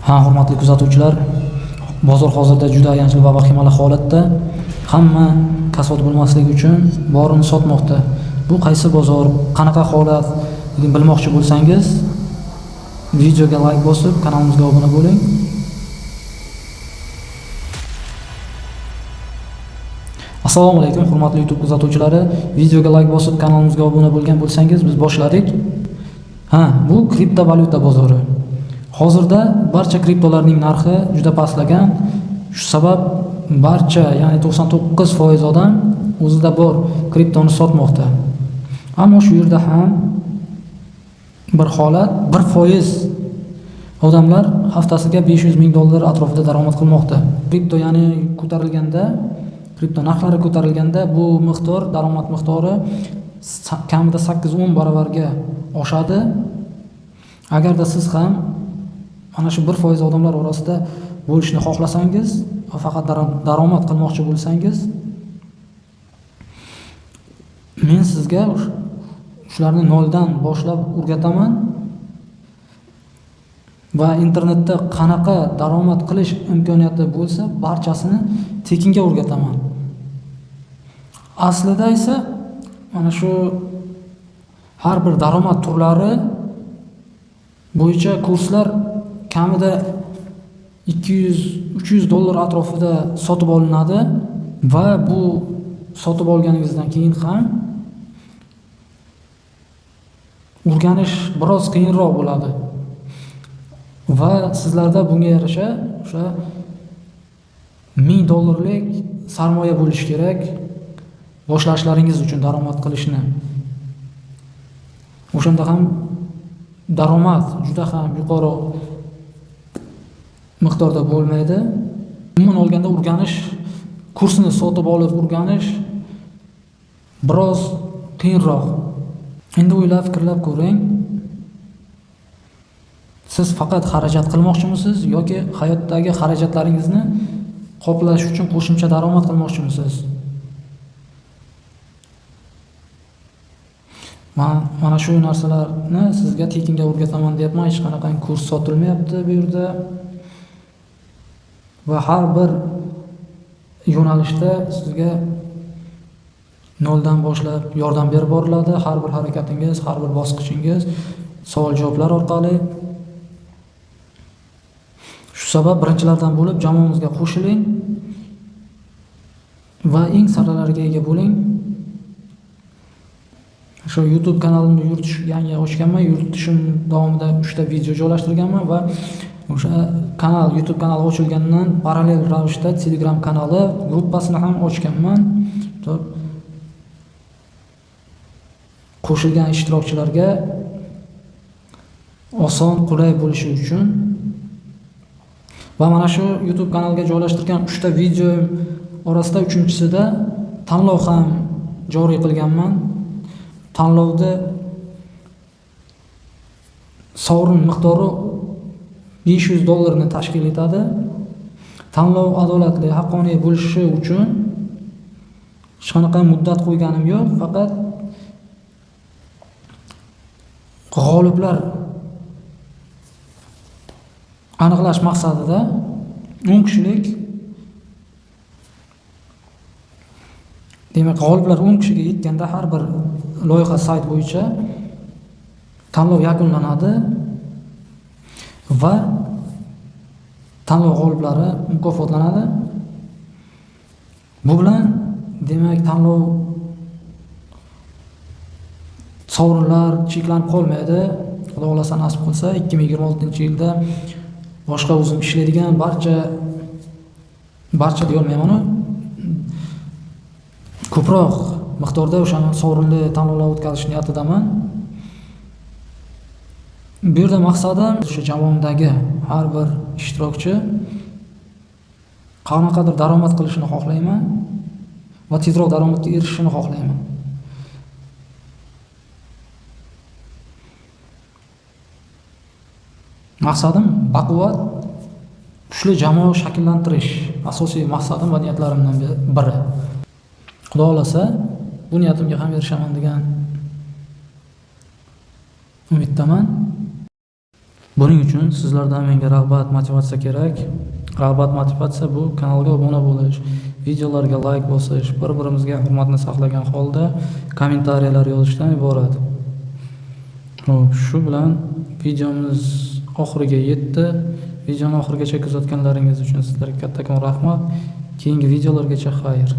Ha, hurmatli kuzatuvchilar, bozor hozirda juda ayanchli va vahimali holatda. Hamma kasod bo'lmasligi uchun borini sotmoqda. Bu qaysi bozor, qanaqa holat bilmoqchi bo'lsangiz, videoga like bosib, kanalimizga obuna bo'ling. Assalomu alaykum, hurmatli YouTube kuzatuvchilari. Videoga like bosib, kanalimizga obuna bo'lgan bo'lsangiz, biz boshladik. Ha, bu kriptovalyuta bozori. Hozirda barcha kriptolarning narxi juda pastlagan. Shu sabab barcha, ya'ni 99% odam o'zida bor kriptoni sotmoqda. Ammo shu yerda ham bir holat, 1% odamlar haftasiga 500 ming dollar atrofida daromad qilmoqda. Kripto, ya'ni ko'tarilganda, kripto narxlari ko'tarilganda bu miqdor, daromad miqdori kamida 8-10 barobarga oshadi. Agarda siz ham mana shu 1% odamlar orasida bo'lishni xohlasangiz va faqat daromad qilmoqchi bo'lsangiz, men sizga shularni noldan boshlab o'rgataman va internetda qanaqa daromad qilish imkoniyati bo'lsa, barchasini tekinga o'rgataman. Aslida esa mana shu har bir daromad turlari bo'yicha kurslar kamida 200-300 dollar atrofida sotib olinadi va bu sotib olganingizdan keyin ham o'rganish biroz qiyinroq bo'ladi. Va sizlarda bunga yarasha o'sha 1000 dollarlik sarmoya bo'lishi kerak boshlashlaringiz uchun daromad qilishni. O'shanda ham daromad juda ham yuqori miqdorda bo'lmaydi. Umuman olganda o'rganish, kursni sotib olib o'rganish biroz qiyinroq. Endi o'ylab, fikrlab ko'ring. Siz faqat xarajat qilmoqchimisiz yoki hayotdagi xarajatlaringizni qoplash uchun qo'shimcha daromad qilmoqchimisiz? Men mana shu narsalarni sizga tekinga o'rgataman deyapman. Hech qanaqa kurs sotilmayapti bu yerda. Va har bir yo'nalishda sizga noldan boshlab yordam berib boriladi. Har bir harakatingiz, har bir bosqichingiz savol-javoblar orqali. Shu sabab birinchilardan bo'lib jamoamizga qo'shiling va eng saralariga ega bo'ling. Shu YouTube kanalimni yuritish, yangi ochganman, yuritishim davomida 3 ta video joylashtirganman va o'sha kanal, YouTube kanali ochilgandan parallel ravishda Telegram kanali gruppasini ham ochganman. Qo'shilgan ishtirokchilarga oson, qulay bo'lishi uchun va mana shu YouTube kanalga joylashtirgan 3 ta video orasida 3-chisida tanlov ham joriy qilganman. Tanlovda sovrin miqdori 500 dollarni tashkil etadi. Tanlov adolatli, haqqoniy bo'lishi uchun hech qanaqa muddat qo'yganim yo'q, faqat g'oliblar aniqlash maqsadida 10 kishilik, demak g'oliblar 10 kishiga yetganda har bir loyiha sayt bo'yicha tanlov yakunlanadi va tanlov g'oliblari mukofotlanadi. Bu bilan demak tanlov sovrinlar cheklanib qolmaydi. Xudo xohlasa, nasib qilsa 2026-yilda boshqa o'zim ishlaydigan barcha deya olmayman, ko'proq miqdorda o'sha sovrinli tanlovlar o'tkazish niyatidaman. Bu yerda maqsadim o'sha jamoamdagi har bir ishtirokchi qanaqadir daromad qilishini xohlayman va tezroq daromadga erishishini xohlayman. Maqsadim baquvvat, kuchli jamoa shakllantirish asosiy maqsadim va niyatlarimdan biri. Xudo xohlasa bu niyatimga ham erishaman degan umiddaman. Buning uchun sizlardan menga rag'bat, motivatsiya kerak. Rag'bat, motivatsiya bu kanalga obuna bo'lish, videolarga layk bosish, bir-birimizga hurmatni saqlagan holda kommentariyalar yozishdan iborat. Xo'p, shu bilan videomiz oxiriga yetdi. Videoni oxirigacha kuzatganlaringiz uchun sizlarga kattakon rahmat. Keyingi videolargacha xayr.